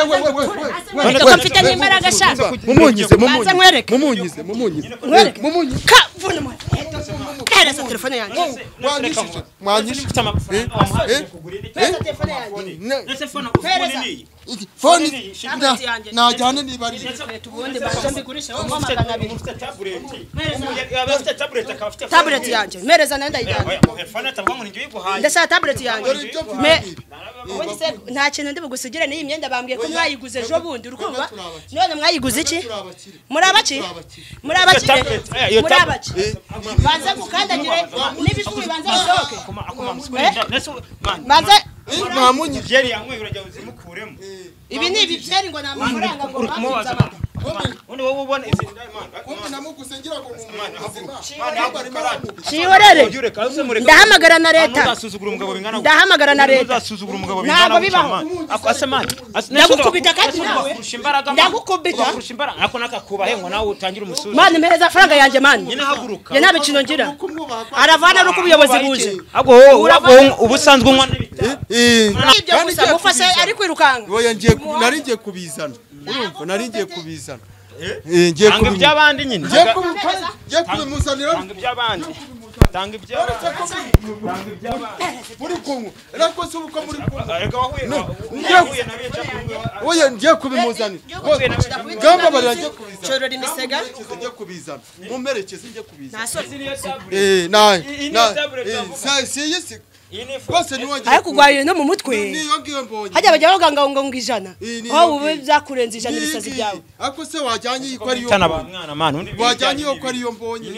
We ko mfite n'imbaraga sha. Mumunyize Banza nkwereke. Mumunyize mumunyize. Nkwereke. Mumunyize. Ka vuna mwana. Hereza telefone yanjye. Mwanyishije. Mwanyishije. Ufite amafaranga wamuhaye kugura indi. Hereza telefone yanjye. Ese phone ufone niyi. Fone Tablet yanjye. najyane niba ari Ubundi banza mbigurishe wowe 200. Ufite tablet. Yaba afite tablet akaba afite Tablet yanjye. Mpereza nayo ndayijyana. Phone atavuga ngo ni uyiguhaye. Ndashaka tablet yanjye. Dore ibyo Me mvuga. ubundi se nta kintu ndi bugusigire n'iyi myenda bambwiye ko mwayiguze ejo bundi urukumva? Turi abakire. None mwayiguze iki? Turi abakire. Muri abaki? Turi abakire. Muri abakire? Tablet, iyo Muri tablet. abaki? Banze gukandagire n'ibizuru banze bisohoke. Akoma Banze Mwamunyije. Jerry yanyweye urajya uzimukuremo. ibi ni ibibyeri ngo ni amafaranga ngo baguze amata. Ubundi wowe ubona izi Kumbe namuguse ngira ngo muzima. Shihorere. Ndahamagara na leta. Ntuzasuzugura umugabo bingana gutya. Ndahamagara na leta. Ntuzasuzugura umugabo bingana Ntabwo gutya, bibaho. man. Ako ase man. Ndagukubita kandi nawe. Ubakurusha imbaraga man. Ndagukubita. Ubakurusha imbaraga. Ako nakakubahe ngo nawe utangire umusuzi. Mani mpereza amafaranga yanjye mani. Nyine haguruka. Njye nta mikino ngira. Kumwubaha kwa Aravana ari uko ubuyobozi buje. Ahubwo wowe ahubwo uba usanzwe unywa n'ibitabi. Ibyo gusa mufashe ari kwirukanka. Oya ngiye nari ngiye kubizana. Urumva nari ngiye kubizana. Ngiye Tanga kubizana. iby'abandi nyine. Ngiye ngiye kubimuzanira. Tanga iby'abandi. Tanga iby'abandi. Muri kunywa. Ariko se uko muri kunywa. Erega wahuye Ngiye wahuye na bica kumwe. Oya ngiye kubimuzanira. Gamba barira ngiye kubizana. Corora imisega. Ngiye kubizana. Mumperekeze ngiye kubizana. Nta soni. Na Iyi na niyo tablet bavuga. si iyi si Iyi ni ifu. rwose niwo ngiye. Ariko urwaye no mu mutwe. Niyo ngiyo mbonye. Hajya bajya bavuga ngo ngo ijana. Iyi niyo Wowe ubu ngiyo. byakurenze ijana Iyi ibisazi ngiyi. byawe. Ariko se wajyanye iyi ko ariyo Tana ba mwana man. Undi wajyanye iyo ko ariyo mbonye.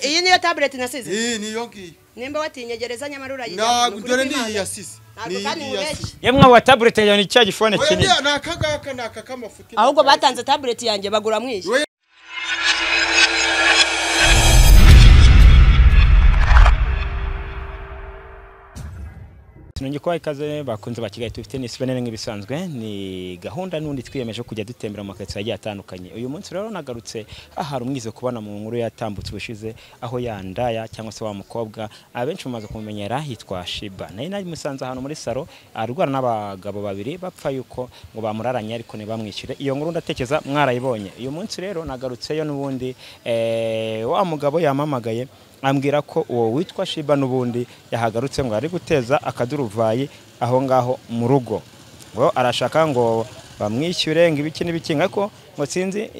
Iyi niyo tablet nasize. Iyi niyo ngiyo. Nimba watinyegereza nyamara urayijyana. Ntabwo dore ni iyi yasize. Ntabwo kandi nkubeshye. Yemwe wa tablet yawe ni cya gifone Oya kinini. ni aka ngaka ni aka k'amafuti. Ahubwo batanze tablet yanjye bagura mwishi. Oya. Tunongeye kubaha ikaze bakunze ba Kigali tufite ni souvenir nk'ibisanzwe ni gahunda n'undi twiyemeje kujya dutembera mu makaritsiye agiye atandukanye. Uyu munsi rero nagarutse ahari umwize kubona mu nkuru yatambutse ubushize aho yandaya cyangwa se wa mukobwa abenshi mumaze kumumenyera yitwa Shiba. Nayo nari musanze ahantu muri salo arwana n'abagabo babiri bapfa yuko ngo bamuraranye ariko ntibamwishyure. Iyo nkuru ndatekereza mwarayibonye. Uyu munsi rero nagarutseyo n'ubundi wa mugabo yamamagaye ambwira ko uwo witwa Shiba n'ubundi yahagarutse ngo ari guteza akaduruvayi aho ngaho mu rugo ngo arashaka ngo bamwishyure ngo ibiki n'ibiki ariko ngo sinzi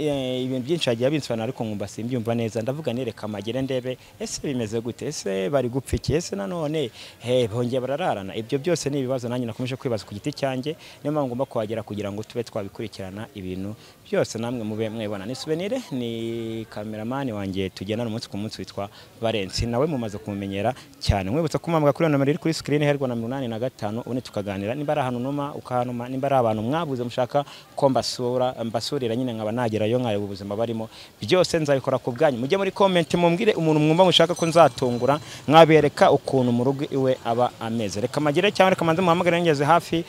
ibintu byinshi yagiye abinsobanura ariko nkumva simbyumva neza ndavuga nereka amagere ndebe ese bimeze gute ese bari gupfa iki ese nanone he bongeye barararana ibyo byose ni ibibazo nanjye nakomeje kwibaza ku giti cyanjye niyo mpamvu ngomba kuhagera kugira ngo tube twabikurikirana ibintu byose namwe mube mwibona. Ni souvenir ni cameraman wanjye tugendana umunsi ku munsi witwa Valence nawe mumaze kumumenyera cyane mwibutsa ko mpamga kuri nomero iri kuri screen herwa na 85 ubundi tukaganira nimba ari ahantu numa ukahanuma nimba ari abantu mwabuze mushaka ko mbasura mbasurira nyine nkaba nagerayo nkareba ubuzima barimo byose nzabikora ku bwanyu mujye muri comment mumbwire umuntu mwumva mushaka ko nzatungura mwabereka ukuntu mu rugo iwe aba ameze. Reka magere cyangwa reka manze muhamagare ngeze hafi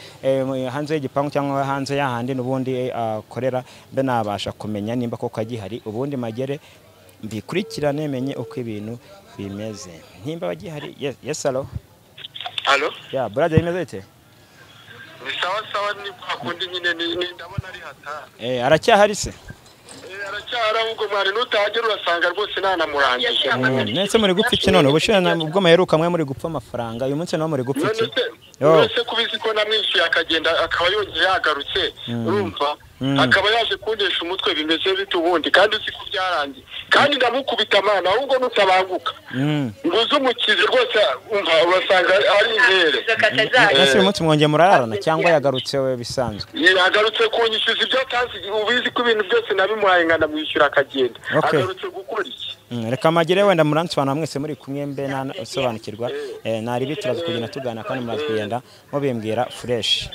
hanze y'igipangu cyangwa hanze y'ahandi n'ubundi akorera mbe nabasha kumenya nimba koko agihari ubundi magere mbikurikirane menye uko ibintu bimeze nimba bagihari. Yes hello. Halo? Ya brother bimeze bite? Ni sawa sawa ni kwa kundi nyine ni ndabona ari hata. Aracyahari se? Aracyahari ahubwo mwari nutahagera urasanga rwose ntanamurangije. Nese muri gupfa iki none ubushize ubwo maheruka mwe muri gupfa amafaranga uyu munsi nawe muri gupfa iki? None se kubizi ko namwishyuye akagenda akaba yongeye yagarutse urumva akaba yaje kundesha umutwe bimeze bite ubundi kandi uzi ko byarangiye kandi ndamukubita amana ahubwo nutabanguka nguze umukize rwose umva urasanga ari intere. Ese uyu munsi mwongeye murararana cyangwa yagarutse we bisanzwe? Yagarutse kunyishyuza ibyo atazi ubizi ko ibintu byose nabimuhaye nkanamwishyura akagenda. Agarutse gukora iki? Reka magere wenda muransobanura mwese muri kumwe mbe nasobanukirwa nari bituraza kugenda tugana kandi muraza kugenda mubimbwira fresh.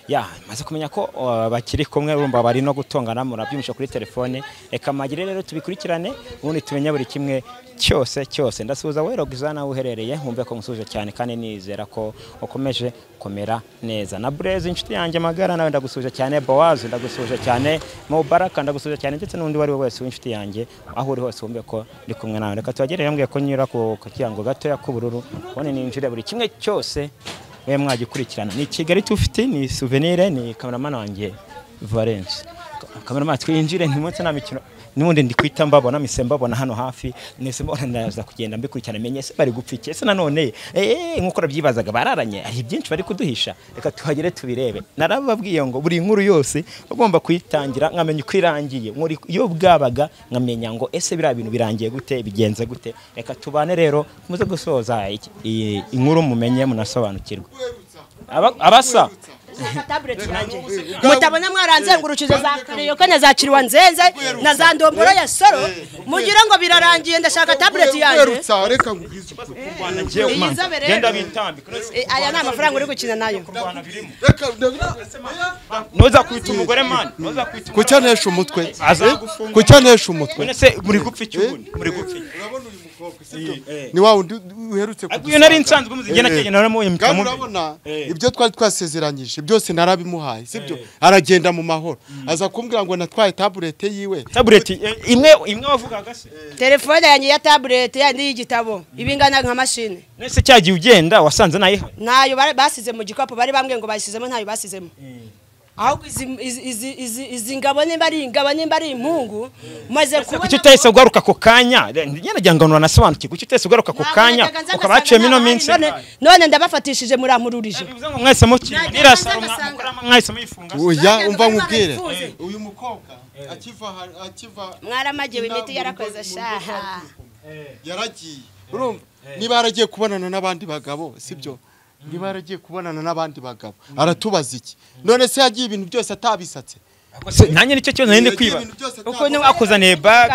Ya maze kumenya ko bakiri kumwe urumva bari no gutongana murabyumvisha kuri telefone. Reka magere rero tubikurikirane ubundi tumenye buri kimwe cyose cyose. Ndasuhuza we Roxana uherereye nkumve ko musuje cyane kandi nizera ko ukomeje komera neza. Na Blaise inshuti yanjye magara nawe ndagusuje cyane, Boaz ndagusuje cyane, Mubaraka ndagusuje cyane ndetse n'undi wari wese w'inshuti yanjye aho uri hose wumve ko ndi kumwe nawe. Reka tubagere yambwiye ko nyura ku kirango gatoya k'ubururu ubundi ninjire buri kimwe cyose we mwagikurikirana. Ni Kigali 250 ni souvenir ni cameraman wanjye Valence. Cameraman twinjire ntimunsi nta mikino nubundi ndi kwita mbabona mise mbabona hano hafi nese mbona ndaza kugenda mbikurikirana menye se bari gupfa iki ese nanone nkuko rabyibazaga bararanye ari byinshi bari kuduhisha reka tuhagere tubirebe narababwiye ngo buri nkuru yose bagomba kuyitangira nkamenya uko irangiye muri iyo bwabaga nkamenya ngo ese biriya bintu birangiye gute bigenze gute reka tubane rero muze gusoza inkuru mumenye munasobanukirwe abasa tablet yanjye mutabona mwaranzengurukije za kareyo na za kiriwa nzenze na za ndomboro ya soro mugira ngo birarangiye ndashaka tablet yanjye reka ngubwize genda bitambika aya ni amafaranga uri gukina nayo noza kwita umugore man noza kwita kucyanesha umutwe kucyanesha umutwe nese muri gupfa icyubundi muri gupfa urabona uyu mukobwa sibyo ni wa wundi uherutse kudusa nari nsanzwe muzigena kenya naramuye mutamu urabona ibyo twari twasezeranyije byose narabimuhaye sibyo aragenda mu mahoro aza kumbwira ngo natwaye tablet yiwe tablet imwe wavugaga se telefone yanjye ya tablet yandi y'igitabo ibingana nka machine nese cyagiye ugenda wasanze nayiha nayo basize mu gikapu bari bambwiye ngo basizemo ntayo basizemo ahubwo izi ngabo nimba ari ingabo nimba ari impungu maze kubona kuki utahise ugaruka ako kanya njye ngo nanasobanukirwe kuki utahise ugaruka ako kanya ukabaciyemo ino minsi none ndabafatishije murampururije bivuze ngo mwese mukina nirasaro mwese muyifunga oya umva nkubwire uyu mukobwa akiva mwaramagiwe imiti yarakoze shaha yaragiye urumva niba yaragiye kubonana n'abandi bagabo sibyo niba yaragiye kubonana n'abandi bagabo aratubaza iki none se yagiye ibintu byose atabisatse nanjye nicyo kibazo nari ndi kwiba ukuntu akuzaniye bag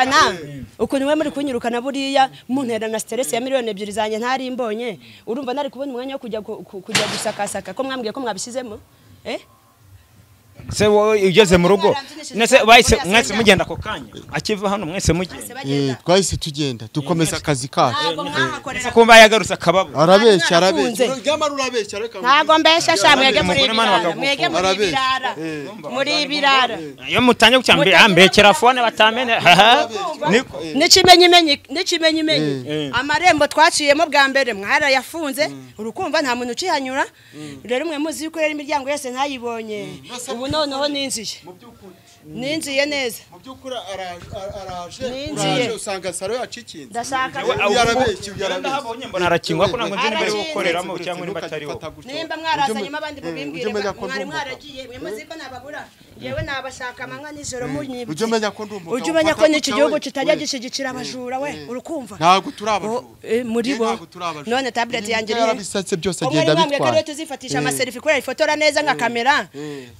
ukuntu we muri kunyirukana buriya muntera na stress ya 2 miliyoni zanjye ntari mbonye urumva nari kubona umwanya wo kujya gusakasaka ko mwambwiye ko mwabishyizemo se wowe ugeze mu rugo nese bahise mwese mugenda ako kanya akiva hano mwese mugenda twahise tugenda dukomeza akazi kacu kumva yagarutse akababo arabeshya arabeshya nyamara urabeshya reka ntago mbeshya sha mwege muri ibirara mwege muri ibirara muri ibirara iyo mutanye gucyambere ambekera phone batamene n'ikimenyimenyi amarembo twaciyemo bwa mbere mwarayafunze urukumva nta muntu ukihanyura rero mwe muzi yuko rero imiryango yose ntayibonye ubu noneho ninjiye neza mu by'ukuri araje usanga saro yacikinze ndashaka yarabeshye ndahabonye mbona arakingwa ko ntabwo nzi niba ari gukoreramo cyangwa niba atari wo nimba mwarazanyemo abandi mubimbwire mwari mwaragiye mwe muzi ko nababura yewe nabashaka amanywa nijoro munyibye ujye umenya ko ndi umugabo ujye umenya ko n'iki gihugu kitajya gishyigikira abajura we urukumva ntabwo turi abajura muri bo none tablet yanjye yarabisatse byose agenda bitwaye tuzifatisha amaselfie kubera ifotora neza nka kamera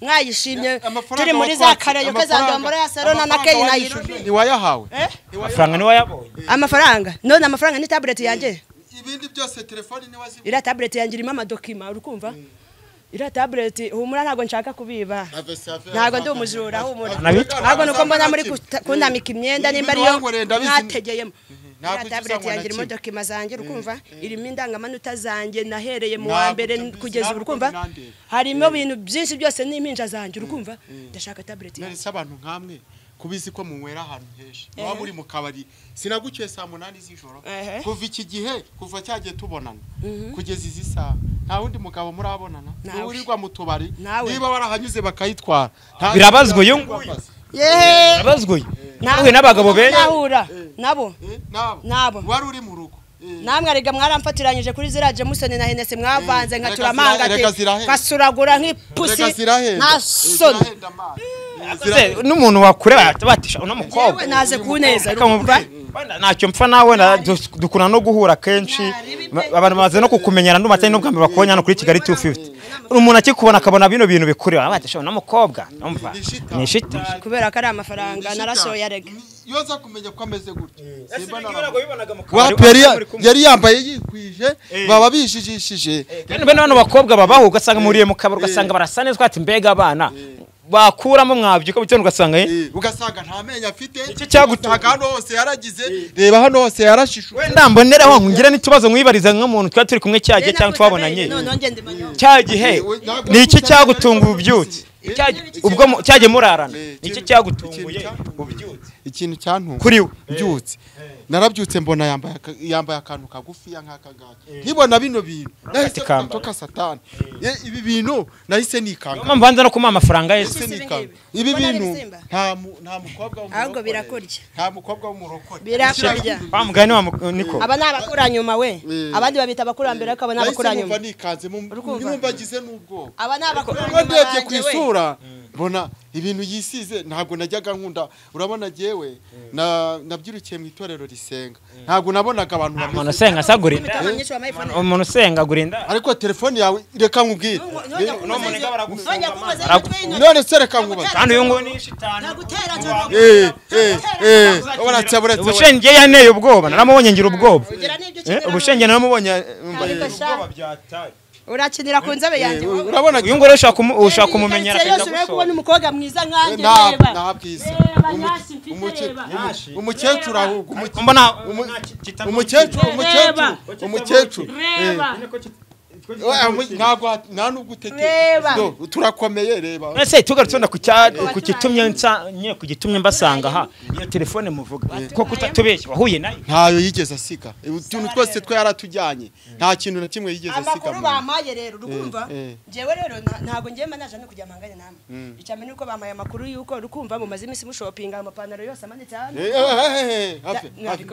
mwayishimye turi muri za karayo za ndomboro ya saro na Kenya Nairobi ntiwayahawe amafaranga niwayabonye amafaranga none amafaranga ni tablet yanjye ibindi byose telefone niwazibonye iriya tablet yanjye irimo amadokima urukumva iriya tablet humura ntabwo nshaka kubiba ntabwo ndi umujura humura ntabwo nuko mbona muri kuntamika imyenda nimba ariyo mwategeyemo iriya tablet yanjye irimo dokima zanjye urukumva irimo indangamanota zanjye nahereye mu wa mbere kugeza ubu urukumva harimo ibintu byinshi byose n'impinja zanjye urukumva ndashaka tablet yanjye none abantu nkamwe kubizi ko munywera ahantu henshi waba uri mu kabari sinagukiye saa 8 z'ijoro kuva iki gihe kuva cyagiye tubonana kugeza izi saha nta wundi mugabo murabonana urirwa mu tubari niba warahanyuze bakayitwara birabazwa uyu nguyu birabazwa uyu nawe n'abagabo benshi nahura nabo nabo wari uri mu rugo namwe arega mwaramfatiranyije kuri ziriya Jameson na Hennessy mwavanze nka turamangate kasuragura nk'ipusi nta soni n'umuntu wakureba batisha uno mukobwa naze kuneza ntacyo mpfa nawe dukunda no guhura kenshi abantu bamaze no kukumenyera ndumva atari n'ubwa mbere bakubonye hano kuri Kigali 250 umuntu akikubona akabona bino bintu bikureba batisha uno mukobwa umva ni shita kubera ko ari amafaranga narasohoye arega iyo nza kumenya ko ameze gutya yari yambaye yikwije baba bijijishije bene bano bakobwa babaho ugasanga muriye mu kabari ugasanga barasa neza ati mbega abana bakuramo mwabyuka bitewe ugasanga ugasanga nta menyo afite icyo cyagutunga hano hose yaragize reba hano hose yarashishuye wenda mboneraho ngira n'ikibazo mwibariza nk'umuntu twari turi kumwe cyagihe cyangwa twabonanye cya gihe ni iki cyagutunga ububyutse ubwo cyagiye murarana ni iki cyagutunguye ububyutse ikintu cyantunga kuri we mbyutse Narabyutse mbona yambaye akantu kagufiya nk'aka ngaka. Nkibona bino bintu nahise toka satani. Ibi bintu nahise nikanga. Mama mbanza no kumuha amafaranga ye. Ibi bintu nta mukobwa w'umurokore. Ahubwo birakurya. Nta mukobwa w'umurokore. Birakurya. Wa mugani wa niko. Aba ni abakuranyuma we. Abandi babita abakurambere ariko aba ni abakuranyuma. Nahise nikanze numva ngize n'ubwoba. Aba ni abakuranyuma. Ndebye ku isura mbona ibintu yisize ntabwo najyaga nkunda. Urabona jewe nabyirukiye mu itorero risenga. Ntabwo nabonaga abantu bameze. Umuntu usenga sagura. Umuntu usenga gurinda. Ariko telefone yawe reka nkubwire. None se reka nkubaze. Kandi uyu ngo ni shitani. Nagutera. Ubushenge yaneye ubwoba naramubonye ngira ubwoba. Ubushenge naramubonye ubwoba byataye. Urakinira ku nzabe yanjye. Urabona uyu ngo ushaka kumumenyera akajya gusoma. Kubona umukobwa mwiza nkanjye reba. Nabwiza. Umukecuru ahubwo umukecuru. Ntabwo nta nubwo utete. Turakomeye reba. Nese tugarutse nda ku kitumye nsa ku gitumye mbasanga ha iyo telefone muvuga ko kutatubeshya wahuye nayo. Ntayo yigeze asiga. Utuntu twose twe yaratujyanye. Nta kintu na kimwe yigeze asiga. Amakuru bamaye rero urukumva. Jewe rero ntago ngiye manaje no kujya mpanganye namwe. Icamene nuko bamaye amakuru yuko urukumva mumaze imisi mushopinga amapantaro yose amanitse hano.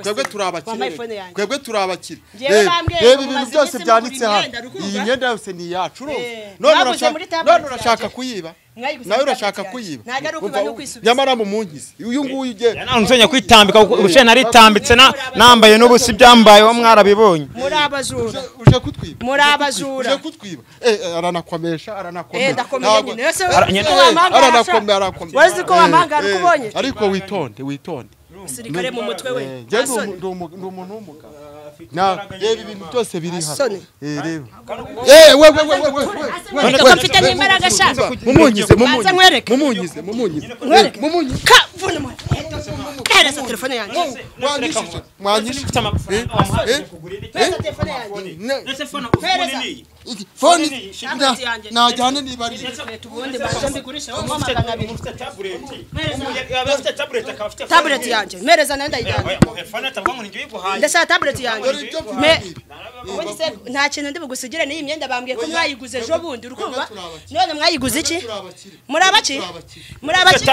Twebwe turabakire. Twebwe turabakire. Reba ibintu byose byanditse hano. Iyi myenda yose ni yacu none urashaka kuyiba. Nawe urashaka kuyiba. Nyamara mumunkize uyu nguyu ugiye nzongera kwitambika ubushe naritambitse nambaye n'ubusi byambaye wa mwarabibonye. Muri abajura uje kutwiba. Muri abajura uje kutwiba. Aranakomesha aranakomesha. Ndakomeye nyine. Aranakomeye. Wazi ko wamangara ukubonye. Ariko witonde. Sirikare mu mutwe we. Ndi umuntu w'umugabo. Na reba ibintu byose biri hano. Reba. We we. Mfite n'imbaraga sha. Mumunyize. Ka vuna mwana. Hereza telefone yanjye. Mwanyishije. Hereza telefone yanjye. Phone najyane niba ari. Ubundi baje mbigurisha wo 200. Tablet yanjye. Mereza nayo ndayijyana. Ndashaka tablet yanjye. Nta kintu ndi bugusigire n'iyi myenda bambwiye ko mwayiguze ejo bundi urukumva. None mwayiguze iki? Muri abaki? Muri abaki?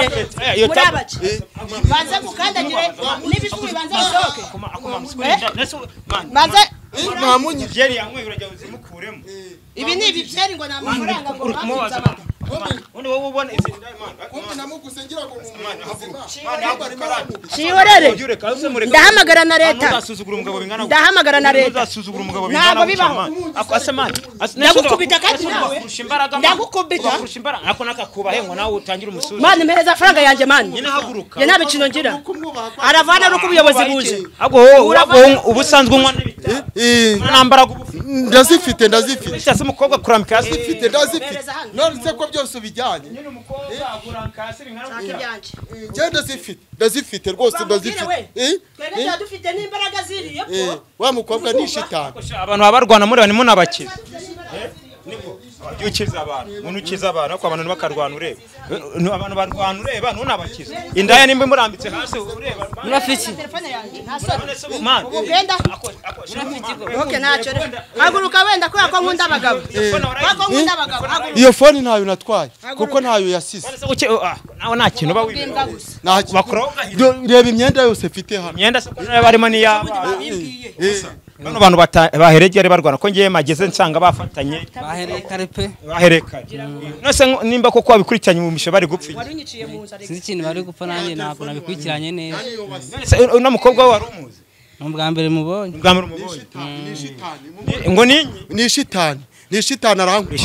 Banze gukandagire n'ibizwi banze bisohoke. Banze mamunyi byeri yanyweye urajya uzimukuremo. Ibi ni ibi byeri ngo namafaranga ngo bamuza amata. Undi wowe ubona izi kumbe namuguse ngira ngo Shiyorere. Ndahamagara na leta. Ndahamagara na leta. Uzasuzugura umugabo bingana. Ntabwo bibaho. Ndagukubita kandi nawe. Ndagukubita. Kurusha imbaraga. Ako nakakubahe ngo nawe utangire umusuzi. Mani mpereza faranga yanjye mani. Nyine haguruka. Ye ntabikino ngira. Aravana ruko ubuyobozi buje. Ahubwo wowe ubusanzwe unywa n'ibitabi. Nambara ndazifite ndazifite. Cyase umukobwa kuramika ndazifite ndazifite. None se ko byose bijyanye. Nyine umukobwa aguranka hasi bingana ibyanjye. Njye ndazifite ndazifite rwose ndazifite. Twebwe dufite n'imbaraga ziriye ko. Wa mukobwa ni shitani. Abantu babarwana muri banimo nabakize. Niko ukiza abantu, umuntu ukiza abantu ariko abantu bakarwana ureba. Abantu barwana ureba ntunabakize. Indaya nimba murambitse hasi ureba. Murafiki. Ugenda. Okay ntacyo. Haguruka wenda kubera ko nkunda abagabo. Ko nkunda abagabo. Iyo phone ntayo natwaye kuko ntayo yasize. Nawe nta kintu ba wibwira. Reba imyenda yose mfite hano. Imyenda se ko barimo ni yaba. Bano bantu baheregere barwana ko ngiye mageze nsanga bafatanye bahereye kare pe bahereye kare nose nimba koko wabikurikiranye mu mishe bari gupfa sinzi ikintu bari gupfa nanjye ntabwo nabikurikiranye neza uno mukobwa we wari umuzi ni ubwa mbere mubonye ubwa mbere mubonye ngo ni ni shitani ni shitani arankwa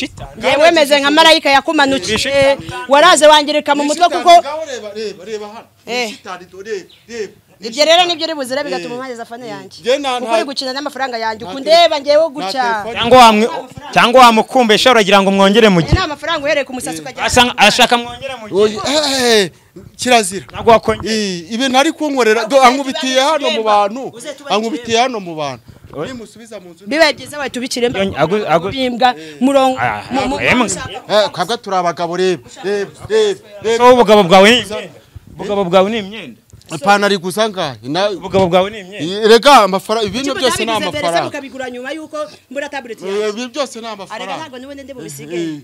yewe meze nka marayika yakumanukiye waraze wangirika mu mutwe kuko reba reba reba hano ni shitani dore reba ibyo rero nibyo uri buzira bigatuma umpariza fone yanjye kuko uri gukina n'amafaranga yanjye ukundeba ngewe guca cyangwa wamukumbesha uragira ngo mwongere mu gihe nta mafaranga uhereye ku musatsi ukajya arashaka mwongere mu gihe kirazira ntabwo wakongera ibintu ari kunkorera ankubitiye hano mu bantu ankubitiye hano mu bantu nimusubiza mu nzu bibaye byiza wahita bimbwa murongo kabwa turi abagabo reba reba reba ubugabo bwawe ni imyenda ubugabo bwawe ni imyenda Ipantaro iguza angahe? Ubugabo bwawe ni imyenda. Rega amafaranga, ibintu byose ni amafaranga. Mukabigura nyuma yuko mbura tablet yanjye. Ibi byose ni amafaranga. Arega ntabwo n'ubundi ndi bubisige.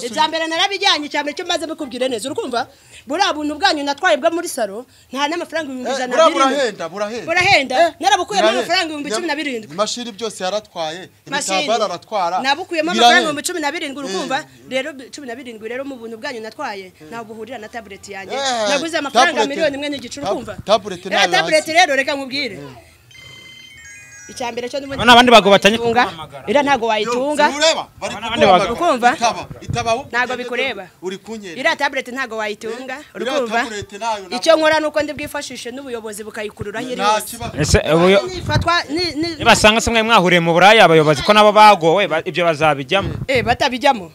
Icya mbere narabijyanye, icya mbere cyo maze bikubwire neza, urukumva? Buriya buntu bwanyu natwaye bwo muri salo nta n'amafaranga 100,000 birimo. Burahenda. Burahenda. Narabukuyemo amafaranga 17,000. Imashini byose yaratwaye, ibitambaro aratwara. Nabukuyemo amafaranga 17,000, urukumva? Rero 17 rero mu buntu bwanyu natwaye ntabwo buhurira na tablet yanjye. Naguze amafaranga 1,5 miliyoni, urukumva? Tablet nayo. Tablet rero reka nkubwire. Icyambere cyo n'ubundi n'abandi bago batanye kuguhamagara. Ira ntago wayitunga. Urukumva? Ntago bikureba. Uri kunyera. Ira tablet ntago wayitunga. Urukumva? Icyo nkora nuko ndi bwifashishe n'ubuyobozi bukayikurura hiri hose. Ese nifatwa ni basanga se mwe mwahuriye mu Buraya abayobozi ko nabo bagowe ibyo bazabijyamo. Batabijyamo.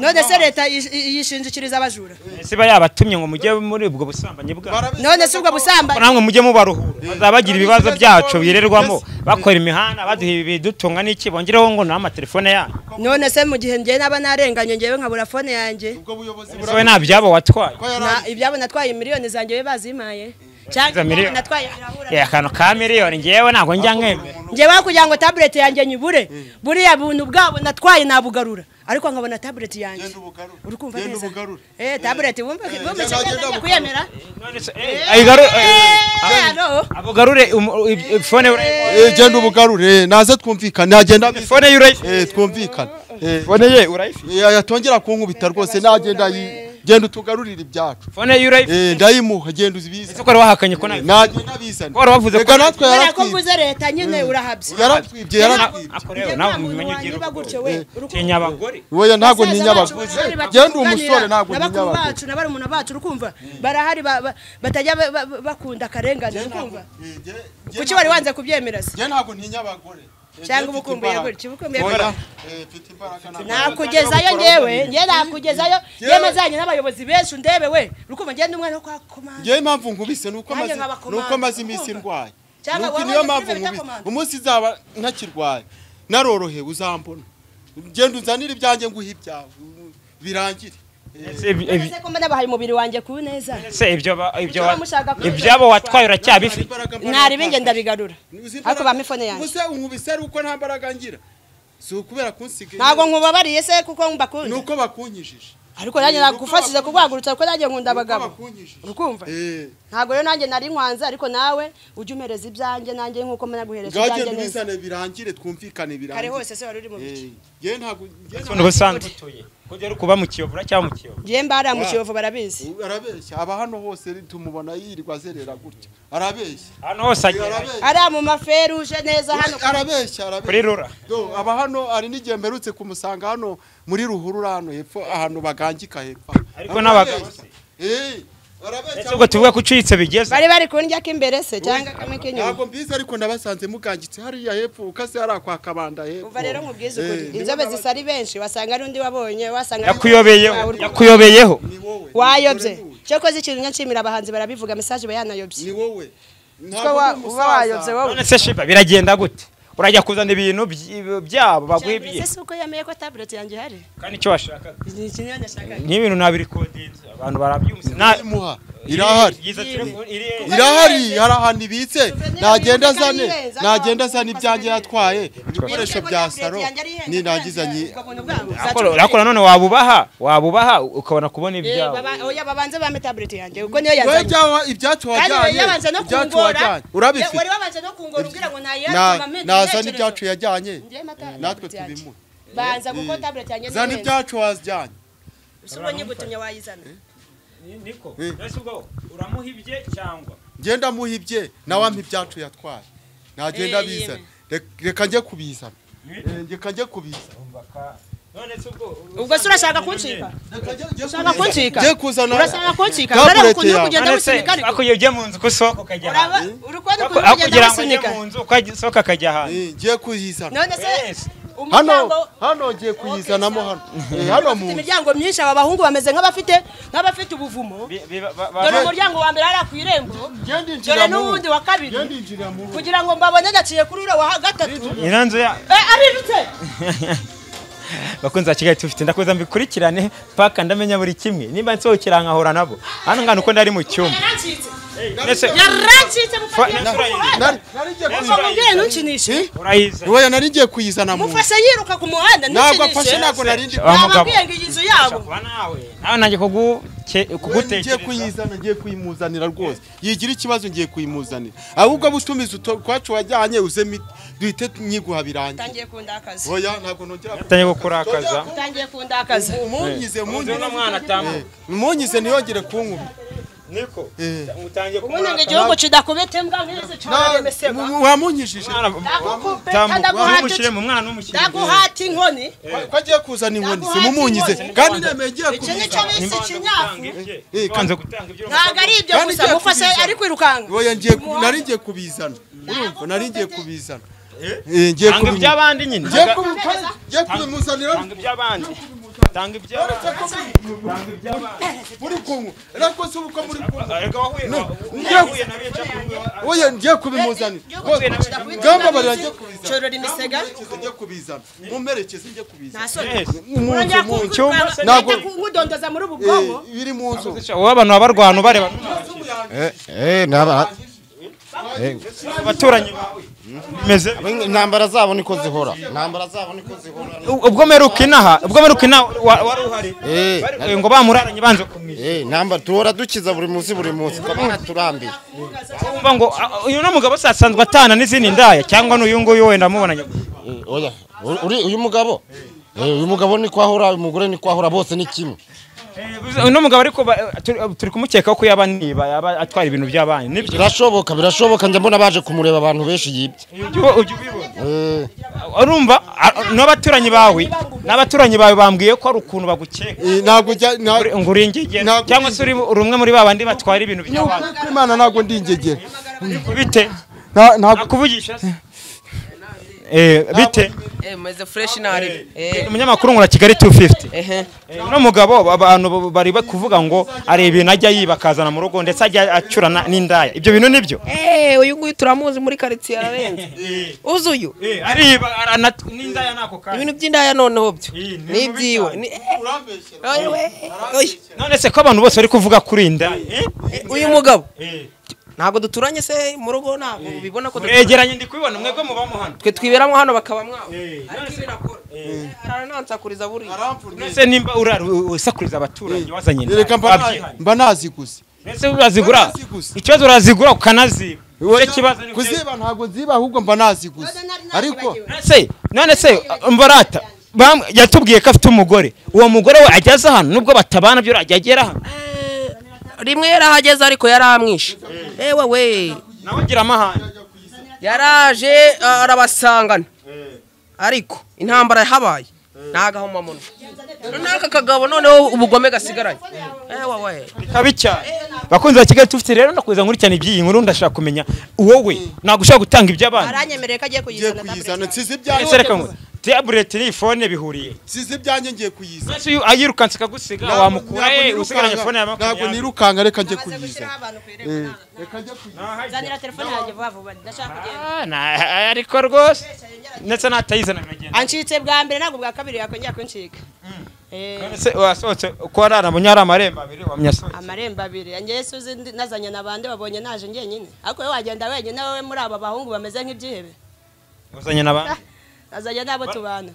None se leta yishinjikiriza abajura. Ese ba yabatumye ngo mujye muri ubwo busambanyi bwa. None se ubwo busambanyi namwe mujye mubaruhura. Bazabagira ibibazo byacu birerwamo. Bakora imihanda baduha ibidutunga n'iki bongereho ngo nama telefone yanyu. None se mu gihe ngiye naba narenganye ngewe nkabura phone yanjye. Ubwo buyobozi burawe nta byabo watwaye. Na ibyabo natwaye miliyoni zanjye we bazimaye. Cyangwa natwaye birahura. Akantu ka miliyoni ngewe ntago njya nkemera. Ngewe kugira ngo tablet yanjye nyibure. Buriya buntu bwabo natwaye nabugarura. Ariko nkabona tablet yanjye. Urukumva neza. Tablet wumva kuyemera. None se ayigarure. Abugarure phone genda ubugarure naze twumvikane agenda phone ye twumvikane phone ye urayifite yatongera kunkubita rwose nagenda genda utugarurira ibyacu phone ye urayifite ndayimuha genda uzibize ese ko wahakanye ko nagenda bizana ko wavuze ko natwe yaratwize leta nyine urahabye yaratwibye akorewe nawe mumenye ugira gutyo we tinya abagore weya ntago ntinya abagore genda umusore ntago ntinya abagore bacu n'abarumuna bacu urukumva barahari batajya bakunda akarengane urukumva kuki wari wanze kubyemera se nge ntago ntinya abagore cyangwa ubukumbuye gutyo ubukumbuye nakugezayo ngewe nge nakugezayo yemezanye n'abayobozi benshi ndebe we urukumva ngende umwana wo kwa komanda ngewe impamvu nkubise nuko maze iminsi ndwaye niyo mpamvu nkubise umunsi nzaba ntakirwaye narorohewe uzambona genda unzanire ibyanjye nguhe ibyawe birangire Ese ko mbona bahaye umubiri wanjye ku neza. Ese ibyo ibyabo watwaye uracyabifite. Nari binge ndabigarura. Ariko ba mifone yanjye. Ubuse unkubise ari uko nta mbaraga ngira. Si ukubera kunsiga. Ntago nkubabariye se kuko mbakunda. Nuko bakunyijije. Ariko nanjye nagufashije kugwagurutsa kuko nanjye nkunda abagabo. Urukumva? Ntago rero nanjye nari nkwanze ariko nawe ujye umereza ibyanjye nanjye nkuko managuhereza ibyanjye neza. Bizane birangire twumvikane birangire. Kare hose se wari uri mu biki? Nge ntago nge ubusanzwe utuye. Kujya kuba mu Kiyovu cyangwa mu Kiyovu. Nge mbara mu Kiyovu barabizi. Arabeshya aba hano hose tumubona yirirwa azerera gutya. Arabeshya. Hano hose agera. Ari mu maferuje neza hano. Arabeshya. Kuri rura. Do aba hano ari n'igihe mperutse kumusanga hano muri ruhurura hano hepfo ahantu bagangika hepfo. Ariko n'abagabo se. Arabeshya. Ubwo tuvuga ko ucitse bigeze. Bari kundya k'imbere se cyangwa kamwe k'inyuma. Ntabwo mbizi ariko nabasanze mugangitse hariya hepfo ukase hari kwa kabanda hepfo. Umva rero nkubwize ukuri. Inzobe zisari benshi wasanga ari undi wabonye wasanga yakuyobeyeho. Wayobye. Cyokoze ikintu nshimira abahanzi barabivuga message bayanayobye. Ni wowe. Ntabwo wayobye wowe. None se Shiba biragenda gute? Urajya kuzana ibintu byabo baguhibye. Ese uko yameye ko tablet yanjye ihari? Kandi icyo washakaga. Ni ikintu nashakaga. Ni ibintu nabirikodinze abantu barabyumvise. Namuha irahari. Irahari harahandi ibitse nagenda azane ibyanjye yatwaye ibikoresho bya saro ni nagizanye. Akora none wabubaha ukabona kubona ibyabo. Oya babanze bame tablet yanjye uko niyo yazanye. Oya ibyacu wajyanye. Urabifite. Wari wabanje no kungora ubwira ngo ntayari nazana ibyacu yajyanye natwe tubimuhe. Banza kuko tablet yanjye zana ibyacu wajyanye. Usubwo nyigutumye wayizana. Niko nese ubwo uramuha ibye cyangwa ngenda muha ibye nawe ampa ibyacu yatwaye nagenda bizana reka njye kubizana reka njye kubizana. None se ubwo ubwo se urashaka kuncika? Ushaka kuncika? Ngiye kuzana. Urashaka kuncika? Urareba ukuntu kugenda gusunika ariko. Ako ugiye mu nzu kusohoka ukajya hanze. Urukubona ukuntu kugenda gusunika. Mu nzu ukasohoka akajya hanze. Ngiye kuyizana. None se hano ngiye kuyizanamo hano. Hano mu imiryango myinshi aba bahungu bameze nk'abafite ubuvumo. Dore umuryango wa mbere ari ku irembo. Dore n'uwundi wa kabiri. Kugira ngo mbabone naciye kuri ura wa gatatu. Inanzu ya arirutse. Bakunze Kigali tufite ndakuza mbikurikirane paka ndamenya buri kimwe nimba nsohokera nkahora nabo hano ngana uko ndari mu cyumba. Yaracitse mufatiye ku muhanda. Nari ntukinishe. Oya nari ngiye kuyizana mu. Mufashe yiruka ku muhanda ntukinishe. Ntabwo afashe ntabwo nari ndi. Nababwiye ngo iyi nzu yabo. Nawe nanjye kugutekereza. Ngiye kuyizana ngiye kuyimuzanira rwose. Yigira ikibazo ngiye kuyimuzanira. Ahubwo butumiza kwacu wajyanye uze duhite nyiguha birangiye. Utangiye kundakaza. Oya ntabwo nongera. Utangiye kukurakaza. Utangiye kundakaza. Umunyize uno mwana atambuka. Umunyize ntiyongere kunkuba. Niko utangiye kumurakaza. Ubundi igihugu kidakubita imbwa nk'izi cyane mesega. Wamunyijije. Ndaguhatira mu mwana n'umukire. Ndaguhata inkoni. Ko agiye kuzana inkoni se mumunyize. Kandi nemeye giye kubiza. Iki nicyo bise ikinyafu. Kanze gutanga ibyo. Ntago ari ibyo gusa mufase ari kwirukanka. Oya ngiye nari ngiye kubizana. Urumva nari ngiye kubizana. Ngiye kubizana. Iby'abandi nyine. Ngiye kubimuzanira. Tanga iby'abandi. Tanga iby'abandi. Muri kungu. Ariko se uko muri kungu. Oya ngiye kubimuzanira. Gamba bari ngiye kubizana. Chorora imisega. Ngiye kubizana. Mumerekeze ngiye kubizana. Ntabwo nkudondoza muri ubu bwonko. Biri mu nzu. Wowe abantu babarwana bareba. Naba abaturanyi bawe. Meze intambara zabo niko zihora. Intambara zabo niko zihora. Ubwo meruka inaha, ubwo meruka inaha wari uhari. Ngo bamuraranye banze kumwisha. Intambara tuhora dukiza buri munsi twabana turambiye. Umva ngo uyu no mugabo sasanzwe atana n'izindi ndaya cyangwa n'uyu nguyu wenda mubonanye. Oya, uri uyu mugabo. Uyu mugabo ni kwahora, uyu mugore ni kwahora bose ni kimwe. Uno mugabo ariko turi kumukeka ko yaba niba yaba atwara ibintu by'abandi nibyo birashoboka njya mbona baje kumureba abantu benshi yibye ujye ubibona urumva n'abaturanyi bawe bambwiye ko ari ukuntu bagukeka ntabwo ngo uri ingegera cyangwa se uri umwe muri babandi batwara ibintu by'abandi Imana ntabwo ndi ingegera bite nakuvugisha se bite meze fresh nari umunyamakuru nkora Kigali 250 no mugabo abantu bari bakuvuga ngo ari ibintu ajya yibakazana mu rugo ndetse ajya acurana n'indaya ibyo bintu nibyo uyu nguyu turamuzi muri quartier ararenze uzuyu ariba n'indaya nako kandi ibintu by'indaya noneho byo nibyiwe none se ko abantu bose bari kuvuga kuri indaya uyu mugabo ntabwo duturanye se mu rugo ntabwo ubibona ko duturanye ndi kubibona mwebwe mubamo hano twe twiberamo hano bakaba mwawe ariko ibi nakora aranansakuriza buriya nese nimba urara usakuriza abaturanyi wazanye reka mba naziguze nese urazigura ikibazo urazigura ukanaziba kuziba ntabwo nziba ahubwo mba naziguze ariko none se mbarata yatubwiye ko afite umugore uwo mugore we ageze hano nubwo batabana byo ajya agera hano rimwe yarahageze ariko yaramwishe ewe we nawe gira amahane yaraje arabasangana ariko intambara yahabaye ntagahomamunwa n'aka kagabo noneho ubugome gasigaranye ewe we bikabi cyane bakunze ba Kigali 250 rero ndakuza nkurikirana iby'iyi nkuru ndashaka kumenya wowe ntabwo ushaka gutanga iby'abandi aranyemereye ko agiye kuyizana nsize ibyanjye tablet ni phone bihuriye size ibyanjye ngiye kuyiza nese uyu ayirukanse kagusiga wamukura usigaranye phone ya makumyabiri ntabwo nirukanga reka ngiye kuyiza reka ngiye kuyiza zanira telefone yanjye vuba vuba ndashaka kugenda ariko rwose ndetse natayizana nkagenda ancitse bwa mbere ntabwo bwa kabiri yakongera kuncika none wasohotse uko arara munyara amarembo abiri wamyasohotse amarembo abiri ngiye suzi nazanye nabande babonye naje ngenyine ariko wowe wagenda wenyine wowe muri aba bahungu bameze nk'ibyihebe uzanye nabande azajya nabo tubana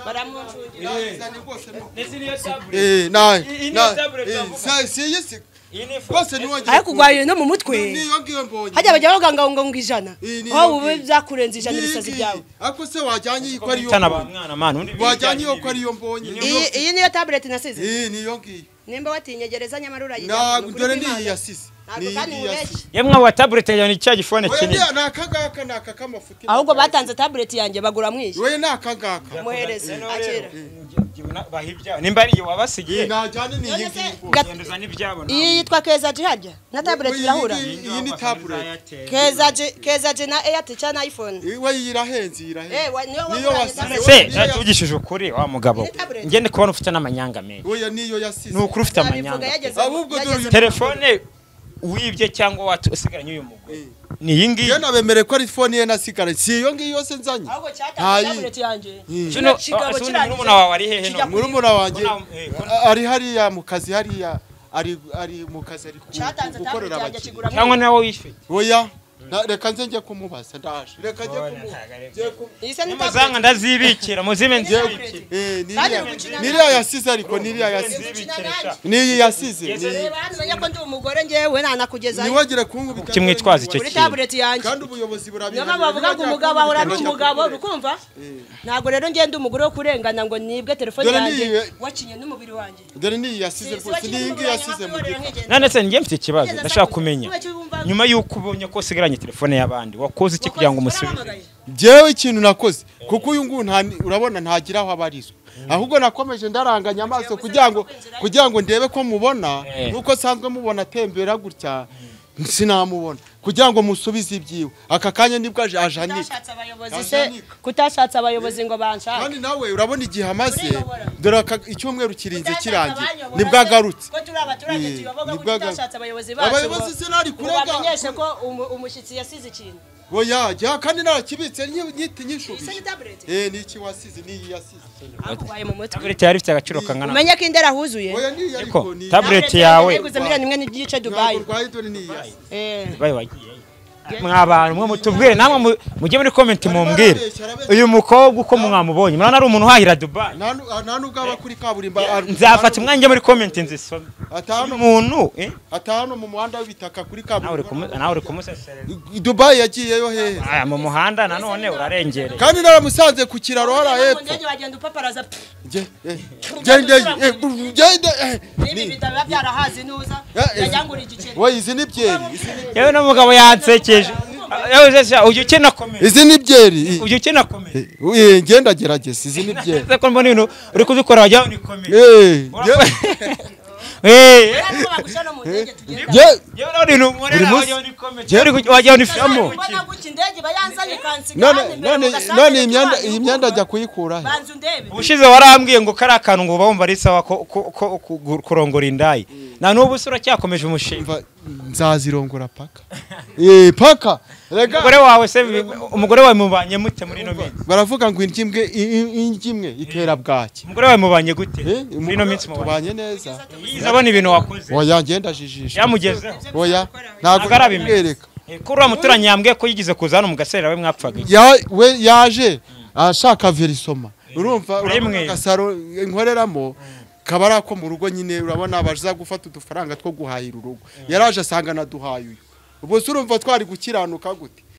baramuncungira ariko ugwaye no mu mutwe hajya bajya bavuga ngo ngo ijana aho ubu byakurenze ijana ibisazi byawe ariko se wajyanye iyi ko ariyo wajyanye iyo ko ariyo mbonye iyi niyo tablet nasize iyi niyo ngiyo nimba watinyegereza nyamara urayijyana dore niyi yasize yemwe wa tablet yanjye ni cya gifone kinini ni akangaka ni aka k'amafuti ahubwo batanze tablet yanjye bagura mwiye we ni akangaka muhereze akira nimba ari iyo wabasigiye najyane ni iyi ngiyi iyi yitwa Keza G harya na tablet irahura iyi ni tablet Keza G na Airtel cyangwa iPhone we irahenze niyo wasize se tuvugishije ukuri wa mugabo njye ndi kubona ufite n'amanyanga menshi oya niyo yasize ni ukuri ufite amanyanga ahubwo dore telefone wibye cyangwa wasigaranye uyu mugore ni iyi ngiyi iyo nabemereye ko ari phone ye nasigaranye si iyo ngiyo yose nzanye ahubwo cyatanze tablet yanjye kino murumuna wawe ari hehe no murumuna wanjye ari hariya mu kazi hariya Ari mu kazi, ari gukorera abakiriya. Cyangwa nawe wishyuye? Oya, reka nze njye kumubaza, ndaje. Reka njye kumubaza. Nimuzanga ndazibikira, muzime nzibikira. Niriya yasize, ariko niriya yasize. Niyi yasize. Reba ko ndi umugore ngewe nanakugezayo. Niwagire kunkubita. Kimwitwaza icyo kintu. Kuri tablet yanjye. Kandi ubuyobozi burabira. Niyo bavuga ngo umugabo ahora ari umugabo, urukumva? Ntago rero ngende umugore wo kurengana ngo nibwe telefone yanjye wakinye n'umubiri wanjye. Dore niyi yasize rwose, niyi ngiyi yasize mu gifu. None se njye mfite ikibazo, ndashaka kumenya. Nyuma yuko ubonye ko usigaranye telefone y'abandi, wakoze iki kugira ngo umusubize? Jewe ikintu nakoze, kuko uyu nguyu urabona ntagira aho abarizwa. Ahubwo nakomeje ndaranganya amaso kugira ngo ndebe ko mubona, nuko sanzwe mubona atembera gutya sinamubona, kugira ngo musubize ibyiwe. Aka kanya nibwo ajanika. Kutashatse abayobozi ngo banshake. Kandi nawe urabona igihe amaze, dore icyumweru kirinze kirangiye nibwo agarutse. Ko turi abaturage tuyoboka, kutashatse abayobozi bacu. Abayobozi sinari kurega. Bamenyeshe ko umushyitsi yasize ikintu. Oya, jya kandi narakibitse nyiti nyishubije. Niki wasize, niyi yasize. Akubaye mu mutwe. Tablet yari ifite agaciro kangana. Umenye ko indera huzuye. Oya niyi ariko ni. Tablet yawe. Yaguze miliyoni 1.5 Dubai. Rwaye dore niyi yasize. Dubai wagiye. Mwabantu mwe mutubwire namwe mujye muri comment mumbwire. Uyu mukobwa uko mwamubonye, murana ari umuntu uhahira Dubai. Nta nubwo aba kuri kaburimbo. Nzafata umwanya muri comment nzisome. Umuntu atahano mu muhanda w'ibitaka kuri kaburimbo. Nawe uri kumusesereza. Dubai yagiyeyo hehe? Aya mu muhanda nanone urarengereye. Kandi naramusanze ku kiraro hara hepfo. Ndege wagenda upaparaza. Gende gende. Nibi bitaba byarahazi nuza. Yajyangura igiceri. Oya izi ni byeri. Yewe n'umugabo yansekeje. Ujya ukina komedi. Izi ni byeri. Ujya ukina komedi. Ngenda gerageza izi ni byeri. Ko mbona ibintu uri kubikora wajya ni komedi. None iyi myenda ajya kuyikura he? Ubushize warambwiye ngo kari akantu ngo bumva ari sawa ko kurongora indayi. Na n'ubu se uracyakomeje umushinga? Nzazirongora paka. Paka. Umugore wawe se, umugore wawe mubanye mute muri ino minsi? Baravuga ngo indyo imwe itera bwaki. Umugore wawe mubanye gute muri ino minsi? Mubanye neza. Yizabona ibintu wakoze. Oya ngenda jijisha. Yamugezeho. Oya ntabwo arabimwereka. Ko uriya muturanyi yambwiye ko yigize kuza hano mu gaserera we mwapfaga iki? We yaje ashaka verisoma. Urumva urabona agasaro nkoreramo kaba ari ako mu rugo nyine, urabona abaza gufata udufaranga two guhahira urugo. Yaraje asanga naduhaye uyu. Ubwo se urumva twari gukiranuka gute?